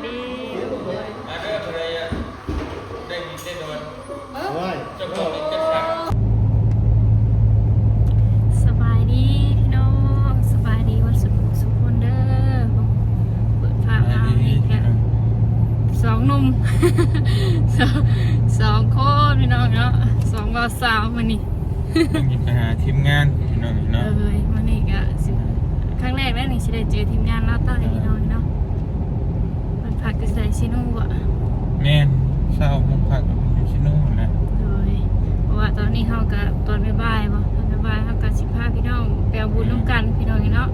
ມາເດີ ຜູ້ໃດຢາກໄດ້ດິນໄດ້ດອນ ເອີ ເຈົ້າຂອງດິນຈັດສັນ. ສະບາຍດີພີ່ນ້ອງ ສະບາຍດີເບິດສຸຂູສຸຄົນເດີ. ເປີດພາບມາມື້ນີ້ກະສອງໜຸ່ມ ສອງ ສອງຄົນພີ່ນ້ອງເນາະ ສອງບ່າວສາວມື້ນີ້. ຕ້ອງໄປຫາທີມງານພີ່ນ້ອງເນາະ. ເອີຍ ມື້ນີ້ກະຊິຄັ້ງແລກແລ້ວນີ້ ຊິໄດ້ເຈີທີມງານລາວໃຕ້ພີ່ນ້ອງເນາະ. ເພິ່ນພັກຢູ່ໃສ ຊີນູບໍ? ແມ່ນ ເຊົ້າເພິ່ນພັກຢູ່ຊີນູຫັ້ນແຫຼະ. ໂດຍ ເພາະວ່າຕອນນີ້ເຮົາກະຕອນບ່າຍໆບໍ ຕອນບ່າຍໆເຮົາກະຊິພາພີ່ນ້ອງໄປເອົາບຸນນຳກັນພີ່ນ້ອງເນາະ.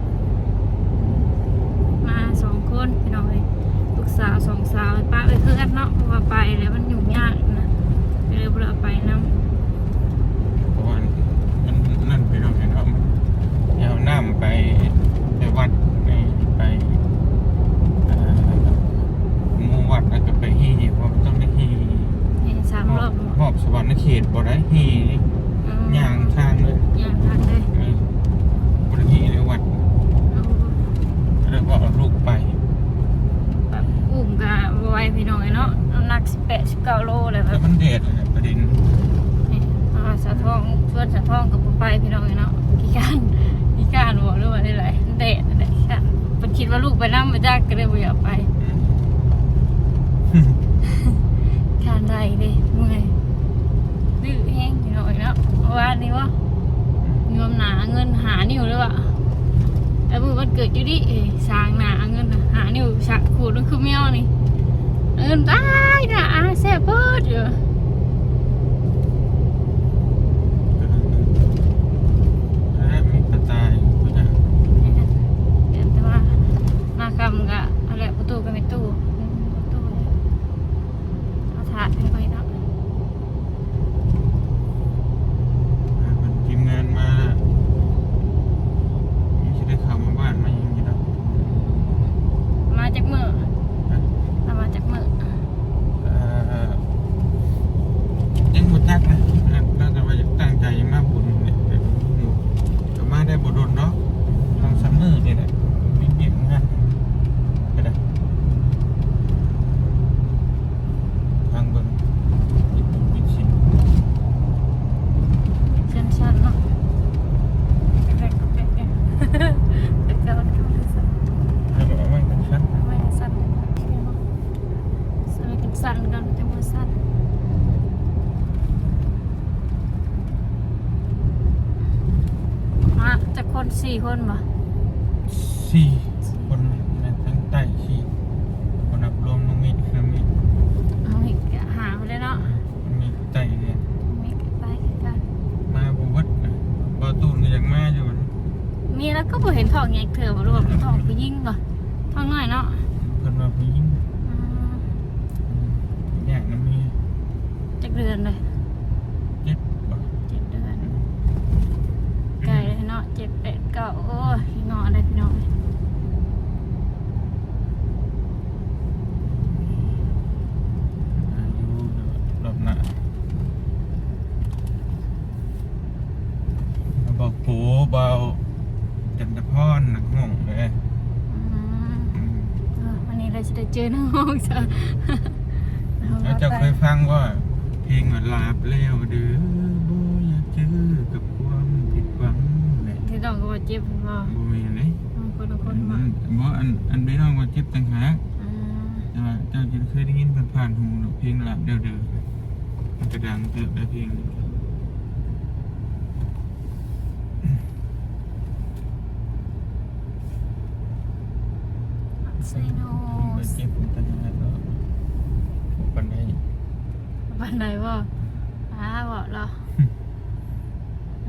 ມາສອງຄົນພີ່ນ້ອງເອີຍ ລູກສາວສອງສາວປະໄວ້ເພື່ອນເນາະ ເພາະວ່າໄປແລ້ວມັນຫຍຸ້ງຍາກນະ ກໍເລີຍບໍ່ໄດ້ເອົາໄປນຳ. ເພາະວ່າມັນນັ້ນພີ່ນ້ອງເອີຍເນາະ ແນວນ້ຳໄປ ໄປວັດ ໄປ ໄປ ເອີ ໝູ່ວັດ ແລ້ວກໍໄປຮີ ເພາະຕ້ອງໄດ້ຮີ ຮີສາມຮອບ ຮອບສະຫວັນນະເຂດບໍ່ໄດ້ຮີ ອືມ ຍ່າງທາງເລີຍ ຍ່າງທາງເລີຍ ເອີ ບໍ່ໄດ້ຮີໃນວັດ. ໂອ້ ກໍເລີຍວ່າເອົາລູກໄປ ແບບອຸ້ມກໍບໍ່ໄຫວພີ່ນ້ອງເອີຍເນາະ ນ້ຳໜັກ ແປດສິບເກົ້າໂລແລ້ວ ແບບ ແຕ່ມັນແດດແຫຼະປະເດັນ. ນີ້ ອ່າ ສາວທອງ ຊວນສາວທອງກໍບໍ່ໄປພີ່ນ້ອງເອີຍເນາະ ຂີ້ຄ້ານ ຂີ້ຄ້ານບໍ ຫຼືວ່າແນວໃດ ແດດນັ້ນແຫຼະ ຂີ້ຄ້ານ. ເພິ່ນຄິດວ່າລູກໄປນຳບໍ່ຈັກ ກໍເລີຍບໍ່ຢາກໄປ. ອືມ ຄ້ານໄດ້ເດ້ ເມື່ອຍ ດື້ແຮງພີ່ນ້ອງເອີຍເນາະ. ເມື່ອວານນີ້ບໍ ຍວມໜ້າເງິນຫ້ານິ້ວເລີຍວ່າ ແລ້ວມື້ວັນເກີດຢູ່ດີ ເອີ ສ້າງໜ້າເງິນຫ້ານິ້ວ ສະຂູດມັນຄືແມວນີ້ ເງິນຕາຍໜ້າອາແຊບເບີດຢູ່. ອາ ມີກະຕ່າຍຢູ່ພຸ້ນນະ ແຕ່ວ່າມາຄ່ຳກະ ເອົາແຫຼະ ປະຕູກໍມີຕູ້ ປະຕູ ເອົາຖາດຂຶ້ນໄປເນາະ. ອ່າ ເພິ່ນທີມງານມາ ຍັງຊິໄດ້ເຂົ້າມາບ້ານມາຫຍັງຢູ່ດອກ. ມາຈັກມື້? ຮະ? ລາວມາຈັກມື້? ເອີ ຍັງບໍ່ຈັກນະ ລາວກໍວ່າຢາກຕັ້ງໃຈມາບຸນນີ້ແຫຼະ ແຕ່ກໍມາໄດ້ບໍ່ດົນດອກ ສອງສາມມື້ນີ້ແຫຼະ ມີວຽກງານກໍໄດ້. ທາງເບິ່ງ ມີປູມີຊິນ ຊັນໆເນາະ ແປກໆ ແປກໆ ແປກໆ ເອົາໄວ້ຊັ້ນ ເອົາໄວ້ຊັ້ນ ໃສ່ກັນສັ່ນກ່ອນ ຈັ່ງບໍ່ສັ່ນ. ມາຈັກຄົນ? ສີ່ຄົນບໍ່? ສີ່ຄົນ ແມ່ນທັງໃຕ້ສີ່ ບໍ່ນັບລວມນ້ອງມິກ ນ້ອງມິກ ນ້ອງມິກກໍຫ້າຄົນແລ້ວເນາະ ນ້ອງມິກໃຕ້ເດ້ ນ້ອງມິກກໍໄປຄືກັນ ມາບໍ່ເບິດນະ. ບໍ່ຕູນກໍຢາກມາຢູ່ ມີແລ້ວກໍບໍ່ເຫັນທ້ອງໃຫຍ່ເທື່ອ ບໍ່ຮູ້ວ່າເປັນທ້ອງຜູ້ຍິງບໍ່ ທ້ອງນ້ອຍເນາະ ເພິ່ນວ່າຜູ້ຍິງ. ອືມ ອືມ ຍາກນຳເມຍ. ຈັກເດືອນເລີຍ? ເຈັດບໍ່? ເຈັດເດືອນ ອືມ ໃກ້ແລ້ວເນາະ ເຈັດ ແປດ ເກົ້າ ໂອ້ຍ ງໍໄດ້ພີ່ນ້ອງເອີຍ. ອາຍຸ ລອບໜ້າ ບອກໂປ ບ່າວຈັນທະພອນ ນັກຮ້ອງເດ້. ອືມ ອືມ ເອີ ວັນນີ້ລາວຊິໄດ້ເຈີນັກຮ້ອງຊະ. ແລ້ວເຈົ້າເຄີຍຟັງບໍ່ ເພງວ່າ ຫຼາບແລ້ວເດີ ບໍ່ຢາກເຈີກັບຄວາມຜິດຫວັງແຫຼະ. ທີ່ນ້ອງກໍວ່າເຈັບບໍ່? ບໍ່ແມ່ນເດ້ ຄົນລະຄົນບໍ່? ບໍ່ ອັນ ອັນໄດ້ນ້ອງວ່າເຈັບຕ່າງຫາກ. ອືມ ແຕ່ວ່າເຈົ້າຈະເຄີຍໄດ້ຍິນຜ່ານໆຫູດອກ ເພງຫຼາບແລ້ວເດີ ມັນກະດັງເຕີບໄດ໋ເພງນີ້. ໄຊໂນ ບາດເຈັບປານໃດ ປານໃດບໍ່? ອ້າ ເວົ້າລາວ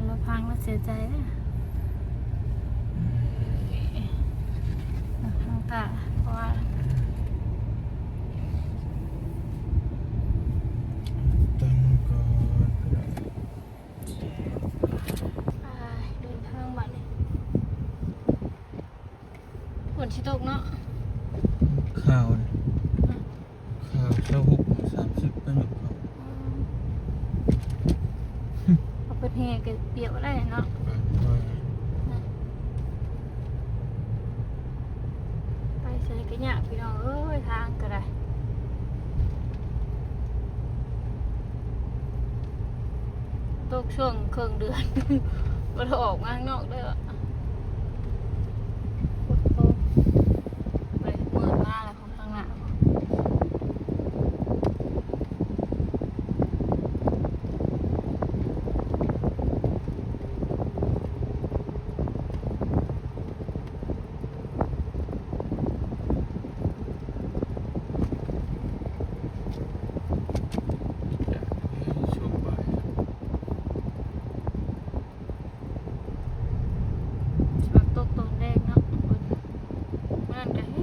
ລາວຟັງລາວເສຍໃຈເດ້. ເຮົາກະ ເພາະວ່າ ຕັ້ງກ່ອນ ໄປເດີນທາງບາດນີ້ ຝົນຊິຕົກເນາະ ຂ່າວ ອືມ ຂ່າວຊາວຫົກໂມງສາມສິບ ໄປຍົກເຂົ້າ ອືມ ເອົາເປີດແຮ່ກໍປຽກໄດ້ເນາະ ໄປ ໄປໃສກໍຍາກພີ່ນ້ອງເອີຍ ທາງກໍໄດ້. ຕົກຊ່ວງເຄິ່ງເດືອນ ບໍ່ໄດ້ອອກມາຂ້າງນອກເດີ້. ໄປມືດມາແລ້ວ ທາງໜ້າ. ມັນຕົກຕອນແລງເນາະ ມື້ນັ້ນກະແຮງ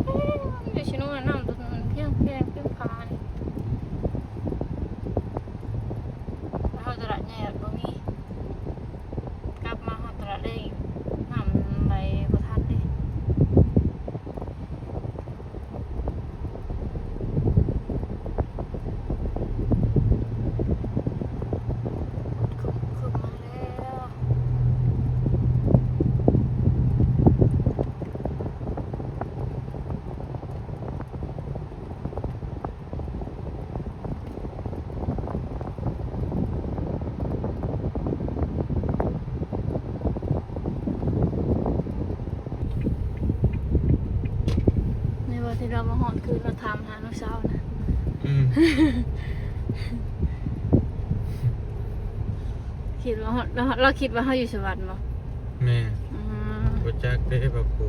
ຢູ່ ຊິນອນ ນ້ຳຕົກພຽງໆ ພຽງພານີ້ ເຮົາຕະຫຼາດໃຫຍ່ບໍ່ມີ ກັບມາຮອດຕະຫຼາດແລງ ນ້ຳໄຫຼບໍ່ທັນເດ້. ໃນວ່າທີ່ເຮົາມາຮອດຄືເຮົາຖາມຫານ້ອງສາວນະ. ອືມ ຄິດວ່າເຮົາ ເຮົາ ເຮົາຄິດວ່າເຮົາຢູ່ສະຫວັນບໍ່? ແມ່ນ. ອືມ ບໍ່ຈັກເດ້ ພະຄູ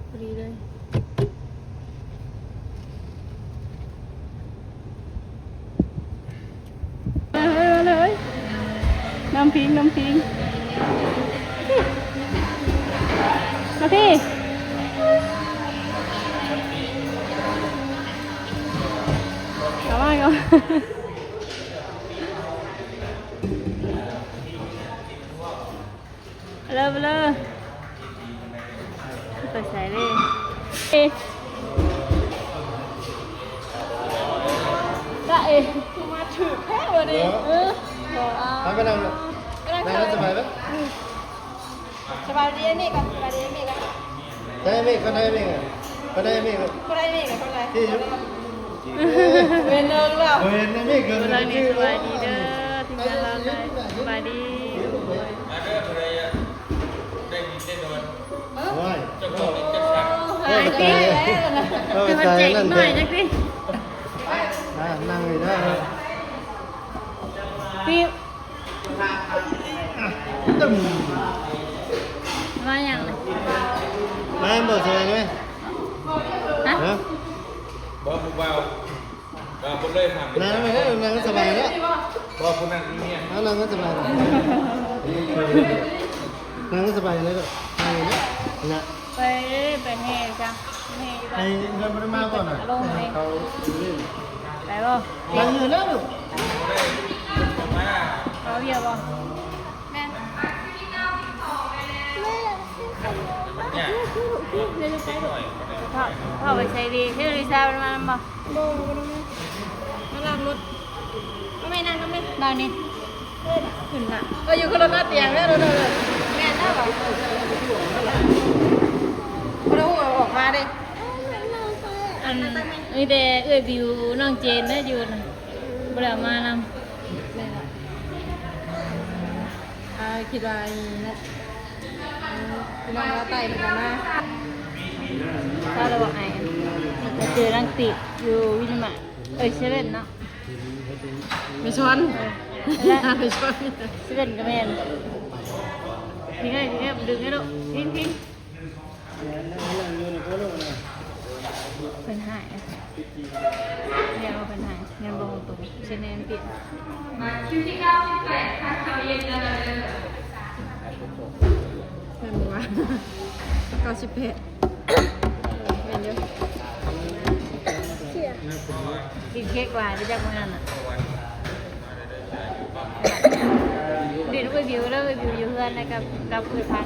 ພໍດີເລີຍ ມາເລີຍ ມາເລີຍ ນ້ຳພິງ ນ້ຳພິງ ມາພີ້ ເຂົ້າມາ ເຂົ້າມາ. ເລີ ເລີ ໄປໃສເດ້? ເອ ຕາເອ ຄືມາຖືກແທ້ວະນີ້. ເອີ ໄປ ໄປນັ່ງ ນັ່ງ ນັ່ງສະບາຍໄປ. ສະບາຍດີເອມີ່ກ່ອນ ສະບາຍດີເອມີ່ກ່ອນ. ໄດ້ເມກກໍໄດ້ເມກ ກໍໄດ້ເມກ ກໍໄດ້ເມກ ກໍໄດ້ທີ່ຢູ່ ເຫັນເດີ ເຫັນເມກ ກໍໄດ້ເມກ. ສະບາຍດີເດີ ທີມງານລາວໄທ ສະບາຍດີ. ໂອ້ຍ ເຈົ້າຂອງເປັນຈັກສັກ ເອີ ຕາຍແລ້ວນະ ຄືວ່າແຈກໜ້ອຍຈັກຕິ. ອ່າ ນັ່ງນີ້ເດີ ປີ ມາຫຍັງ? ມາບໍ່ສະບາຍເລີຍ ຮະ? ຮະ? ບໍ່ ຜູ້ບ່າວ ບ່າວບໍ່ເລີຍຖາມ ນັ່ງໄປເດີ ນັ່ງສະບາຍແລ້ວ. ບໍ່ ຜູ້ນັ້ນມີເມຍ ເອົາ ນັ່ງສະບາຍ ນັ່ງສະບາຍເລີຍ ນັ່ງນີ້ນະ. ໄປ ໄປແຫ່ຈ້ະ ແຫ່ຢູ່ ໄປເຮືອນບໍ່ໄດ້ມາບໍ່ນະ ເຂົາ ໄປບໍ່? ໄປຢູ່ແລ້ວລູກ ເຂົາວຽກບໍ່? ແມ່ນ ພາ ພາໄປໃສດີ? ເຮັດລິຊາມັນມານຳບໍ່? ບໍ່ ບໍ່ໄດ້ມາ ມາລ້າງລົດ. ມາແມ່ ນັ່ງນຳແມ່ ນັ່ງນີ້. ຂຶ້ນນະ ເອີ ຢູ່ຄົນລະໜ້າຕຽງເດີ. ແມ່ນແລ້ວຫວາ ບໍ່ໄດ້ຮູ້ວ່າອອກມາເດ້. ອັນ ມີແຕ່ເອື້ອຍບິວ ນ້ອງເຈນນະຢູ່ນະ ບໍ່ໄດ້ເອົາມານຳ. ແມ່ນລະ ອ່າ ຄິດວ່າອັນນີ້ນະ ພີ່ນ້ອງລາວໃຕ້ເພິ່ນກໍມາ. ເຊົ້າແລ້ວບໍ່ອ້າຍ? ມາເຈີນາງຕິຢູ່ມິນິມາດ ເອີຍ ເຊເວັ່ນເນາະ. ໄປຊອນ ເອີ ແລະ ໄປຊອນ ເຊເວັ່ນກໍແມ່ນ. ພິງໃຫ້ ພິງໃຫ້ ດຶງໃຫ້ລູກ ພິງ ພິງ. ເພິ່ນຫາຍ ແມ່ນບໍ່? ເພິ່ນຫາຍ ແມ່ນບໍ່? ຂອງໂຕ ເຊັນແນມຕິ ມາຄິວທີເກົ້າສິບແປດ ທາງເຂົ້າເຢັນແລ້ວເດີ. ແມ່ນບໍ່ວະ? ເກົ້າສິບແປດ ເອີ ແມ່ນຢູ່. ກິນເຄັກຫຼາຍໄປຈັກມື້ນັ້ນນະ. ດິນເອື້ອຍບິວເດີ ເອື້ອຍບິວຢູ່ເຮືອນນະ ກັບ ກັບເອື້ອຍພັນ.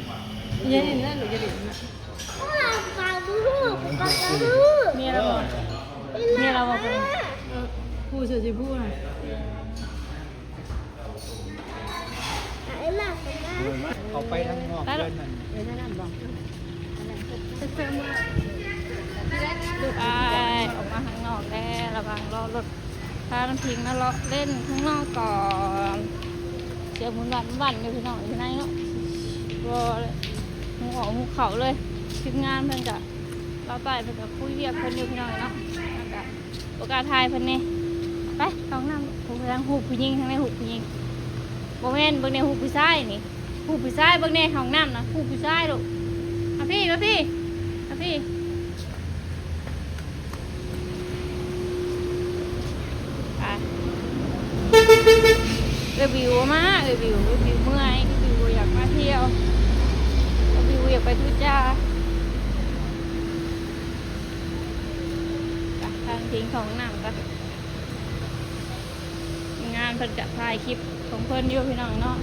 ຢ່າຫຼິ້ນນະລູກ ຢ່າຫຼິ້ນນະ. ເມຍລາວບໍ່? ເມຍລາວບໍ່? ຜູ້ເສື້ອສີພູນະ. ເຂົ້າໄປທາງນອກເຮືອນນັ້ນ ອອກມາທາງນອກແລ້ວ ລະຫວ່າງລໍລົດ ພານ້ຳພິງມາເລາະເລ່ນຂ້າງນອກກ່ອນ. ສຽງໝຸ່ນຫວັ່ນໆ ຢູ່ພີ່ນ້ອງ ຢູ່ໃນເນາະ ບໍ່ຮູ້ອອກຮູ້ເຂົ້າເລີຍ. ທີມງານເພິ່ນກະ ລາວໃຕ້ເພິ່ນກະຄຸຍວຽກເພິ່ນຢູ່ພີ່ນ້ອງເນາະ ແລ້ວກະ ບໍ່ກ້າຖ່າຍເພິ່ນແດ່. ໄປເຂົ້າຫ້ອງນ້ຳ. ໂອ້ຍ ທາງຮູບຜູ້ຍິງ ທາງໃນຮູບຜູ້ຍິງ. ບໍ່ແມ່ນ ເບິ່ງແດ່ ຮູບຜູ້ຊາຍນີ້ ຮູບຜູ້ຊາຍ. ເບິ່ງແດ່ ຫ້ອງນ້ຳນະ ຮູບຜູ້ຊາຍລູກ. ມາພີ້ ມາພີ້ ມາພີ້. ໄປ ເອື້ອຍບິວມາ ເອື້ອຍບິວ ເອື້ອຍບິວເມື່ອຍ ເອື້ອຍບິວບໍ່ຢາກມາທ່ຽວ ເອື້ອຍບິວບໍ່ຢາກໄປທຸຈາ. ໄປ ພານ້ຳພິງເຂົ້າຫ້ອງນ້ຳກ່ອນ. ທີມງານເພິ່ນກະຖ່າຍຄລິບຂອງເພິ່ນຢູ່ພີ່ນ້ອງເນາະ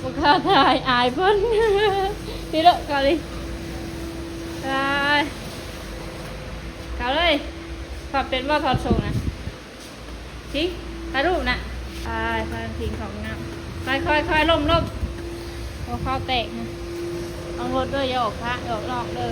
ບໍ່ກ້າຖ່າຍ ອາຍເພິ່ນ. ພີ້ເດີ ເຂົ້າລີ້ ໄປ ເຂົ້າເລີຍ. ຖອດເປັນບໍ່ ຖອດສົ້ງນະ? ພິງ ຖ່າຍຮູບນະ. ໄປ ພາພິງເຂົ້າຫ້ອງນ້ຳ. ຄ່ອຍໆໆ ລົ້ມໆ ຫົວເຂົ່າແຕກນະ. ລອງລົດເດີ ຢ່າອອກທາງ ຢ່າອອກນອກເດີ.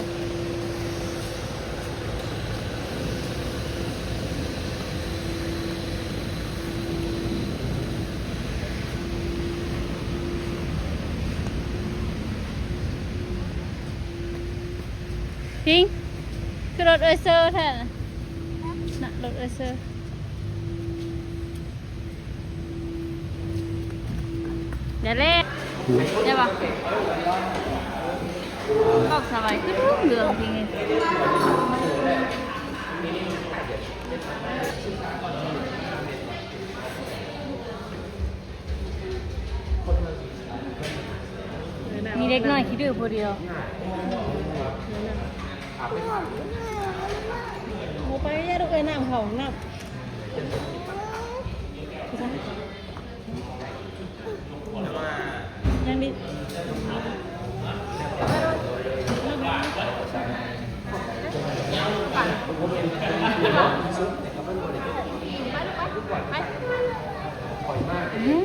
ພິງ ຄືລົດເອື້ອຍເຊີແທ້ນະ ນະ ລົດເອື້ອຍເຊີ. ຢ່າແລ່ນ ໄດ້ບໍ່? ອອກສະບາຍ ຄືເຫຼືອງໆ ພີ້. ມີເດັກນ້ອຍຂີ້ດື້ຜູ້ດຽວ. ບໍ່ໄປ ຢ່າລູກເອີຍ ນ້ຳເຂົ້ານ້ຳ. ຍັງດີ ໄປ ໄປ ໄປ ອືມ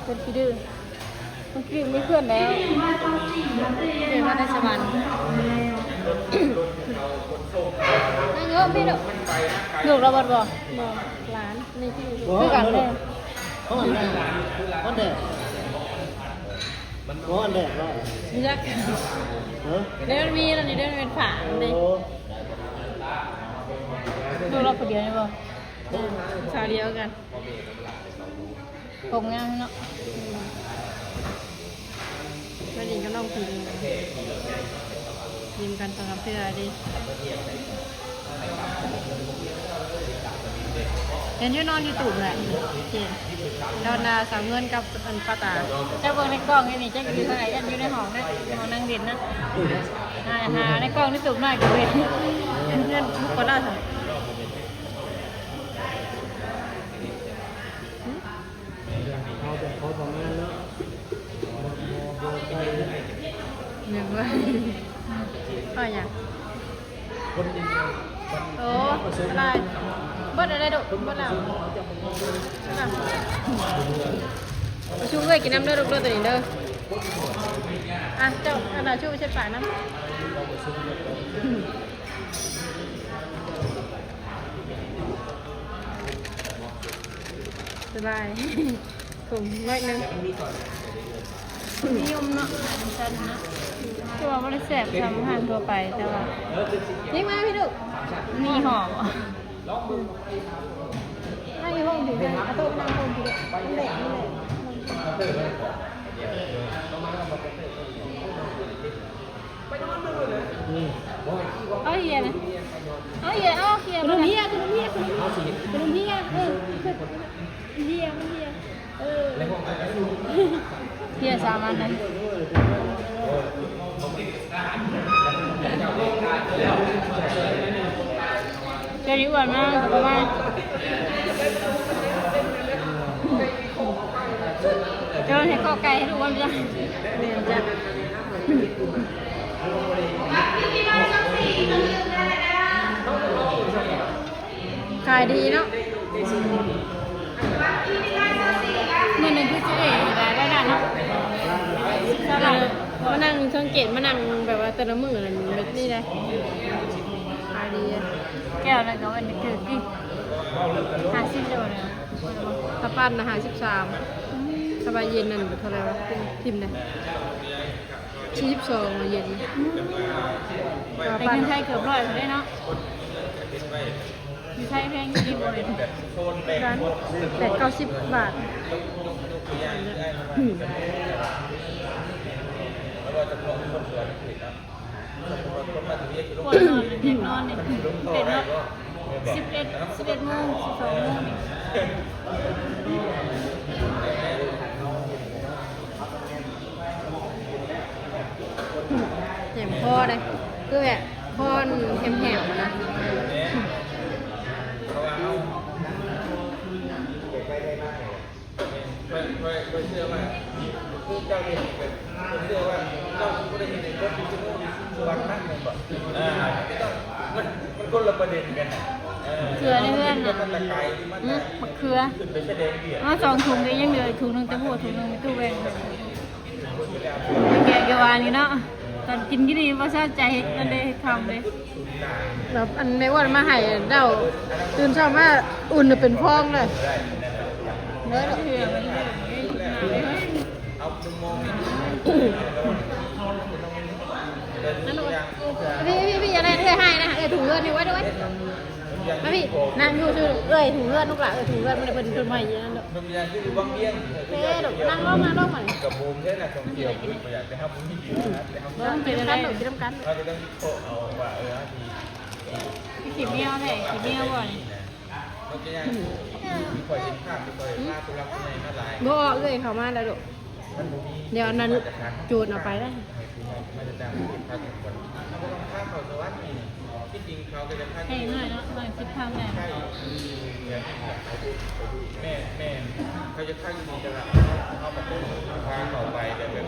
ຄົນຂີ້ດື້. ມັນຄືມີເພື່ອນແລ້ວ ເກີດມາແຕ່ສະຫວັນ. ນັ່ງເອີ ພີ່ລູກ ລູກລາວບໍ່? ບໍ່ ຫຼານ ນີ້ຄືກັນເດ້. ຮອດແລ້ວ ຮອດແລ້ວ ຮອດແລ້ວ. ເອີ ເດ້ ມັນມີແລ້ວນີ້ເດ້ ມັນເປັນຝາເດ້. ໂອ້ ລູກລາວຜູ້ດຽວນີ້ບໍ່? ແມ່ນ ສາວດຽວກັນ. ຜົມງາມເນາະ. ມາຫຼິ້ນກັບນ້ອງພິງ ຫຼິ້ນກັນສອງສາມເທື່ອເດ້. ເຫັນຢູ່ ນອນຢູ່ຕູບແຫຼະ ເຈນ ດອນນາ ສາວເງິນກັບອັນປ້າຕາ. ເຈົ້າເບິ່ງໃນກ້ອງນີ້ ເຈົ້າຢູ່ທາງໃດ? ອັນຢູ່ໃນຫ້ອງນະ ຫ້ອງນັ່ງຫຼິ້ນນະ. ຫາ ຫາໃນກ້ອງໃນຕູບນ້ອຍກໍເຫັນ ເຫັນເພື່ອນບຸກກະລາ. ເອົາແບບພໍປະມານເນາະ ບໍ່ ບໍ່ ບໍ່ໄກ. ຍັງວ່າ ເອົາຫຍັງ? ໂອ້ ຫຼາຍ ເບິດແລ້ວເດ້ ເບິດແລ້ວ ເບິດແລ້ວ. ປະຊຸມເອື້ອຍກິນນຳເດີລູກເດີ ໂຕນີ້ເດີ. ອ່ະ ເຈົ້າ ອັນນ່າ ຊູໄປໃສ່ປາກນຳ. ສະບາຍ ຖົງໜ້ອຍໜຶ່ງ ນິຍົມເນາະ ຂາຍເປັນຊັ້ນເນາະ. ຄືວ່າບໍ່ໄດ້ແຊບສ່ຳຮ້ານທົ່ວໄປ ແຕ່ວ່າ ຍິງມາພີ່ລູກ ມີຫອມ ນັ່ງຢູ່ຫ້ອງນີ້ ເອົາໂຕະນັ່ງຫ້ອງນີ້ ມັນແດດນີ້ແຫຼະ. ເອົາເຫຍນະ ເອົາເຫຍນ ເອົາເຫຍນ ຂະໜົມເຫຍ ຂະໜມເຫຍ ຂະໜມເຫຍ ຂະໜົມເຫຍ ເອີ ເຫຍ ມັນເຫຍ ເອີ ເຫຍສາມອັນນະ. ເຈົ້ານີ້ອ້ວນມາກະປະມານ ເຈົ້າເຮັດເຄາະໄກ່ໃຫ້ລູກອ້ວນຈ້ະ ແມ່ນຈ້ະ. ຂາຍດີເນາະ ມື້ໜຶ່ງຄືຊິໄດ້ຫຼາຍໄດ້ນັ້ນເນາະ ເອີ ມານັ່ງສັງເກດ ມານັ່ງແບບວ່າແຕ່ລະມື້ນັ້ນແບບນີ້ເດ້ ຂາຍດີ. ແກ້ວນັ້ນກະແມ່ນຖືກຕິ ຫ້າສິບໂລນະ ຖ້າປັ່ນນະຫ້າສິບສາມ ອືມ ຖ້າວ່າເຢັນນັ້ນເທົ່າໃດວະ ເປັນພິມເດ້ ສີ່ສິບສອງເຢັນ ອືມ ວ່າ ແຕ່ເງິນໄທເກືອບຮ້ອຍພຸ້ນເດ້ເນາະ. ຢູ່ໄທແພງຢູ່ຕິ ບໍ່ເຫັນ ແປດເກົ້າສິບບາດ ອືມ ພວກນອນ ພວກນອນນີ້ເປັນເນາະ ສິບເອັດ ສິບເອັດໂມງ ສິບສອງໂມງນີ້ ແຫຼມຄໍເດ້ ຄືແບບຄໍແຫຼມໆນະ ເພາະວ່າເຮົາ ຂ້ອຍ ຂ້ອຍ ຂ້ອຍເຊື່ອວ່າ ຄືເຈົ້າເຮັດນີ້ ຂ້ອຍເຊື່ອວ່າເຈົ້າບໍ່ໄດ້ເຮັດໃຫ້ຄົນພິດສະນຸໂລກ ສະຫວັນນຳແມ່ນບໍ່? ອ່າ ມັນ ມັນຄົນລະປະເດັນກັນນະ. ເອີ ເຄືອໃນເຮືອນນະ ມັນຕະໄກ ອືມ ມາແຕ່ ບັກເຄືອ ຂຶ້ນໄປຊາຍແດນຫວຽດ ເອົາສອງຖົງນີ້ ຍັງເຫຼືອຖົງໜຶ່ງ ແຕ່ຫົວຖົງໜຶ່ງ ແມ່ຕູ້ແບ່ງໃຫ້ ແກງກະຫວານນີ້ເນາະ ຕອນກິນກິນນີ້ບໍ່ຊາດໃຈ ເຮັດນັ້ນເດ້ ເຮັດຄຳເດ້. ແບບອັນແມ່ອ້ວນມາໃຫ້ເດົາ ຕື່ນເຊົ້າມາອຸ່ນເປັນຟອງເລີຍ ເອີ ພີ່ ພີ່ ພີ່ ຢ່າໄດ້ເອື້ອຍໃຫ້ນະ ເອື້ອຍຖູເຮືອນນີ້ໄວ້ດ້ວຍ ມາພີ່ ນັ່ງຢູ່ຊື່ ເອື້ອຍຖູເຮືອນລູກຫຼານ ເອື້ອຍຖູເຮືອນ ມັນເພິ່ນ ເພິ່ນໃໝ່ຢູ່ນັ້ນດອກ ເອີ ເອີ ນັ່ງລົງ ນັ່ງລົງມານີ້ ກະບູມເດ້ນະ ທ່ອງທ່ຽວ ບໍ່ຢາກໄປຮັບ ບໍ່ມີກິນນະ ກິນນຳກັນລູກ ກິນນຳກັນ ເຮົາຈະຕ້ອງ ເອົາວ່າ ເອີ ຂີ້ເມຍແທ້ ຂີ້ເມຍບໍ່ນີ້ ບໍ່ ເອື້ອຍເຂົ້າມາແລ້ວລູກ ດຽວອັນນັ້ນໂຈນເອົາໄປແລ້ວ ແພງເນາະ ໜ້ອຍສິບພັນແລ້ວ ແມ່ນ ແມ່ນ ເຂົາຈະຂາຍຢູ່ນີ້ ແຕ່ວ່າເຮົາມາເປັນພາເຂົ້າໄປແບບ ແມ່ນ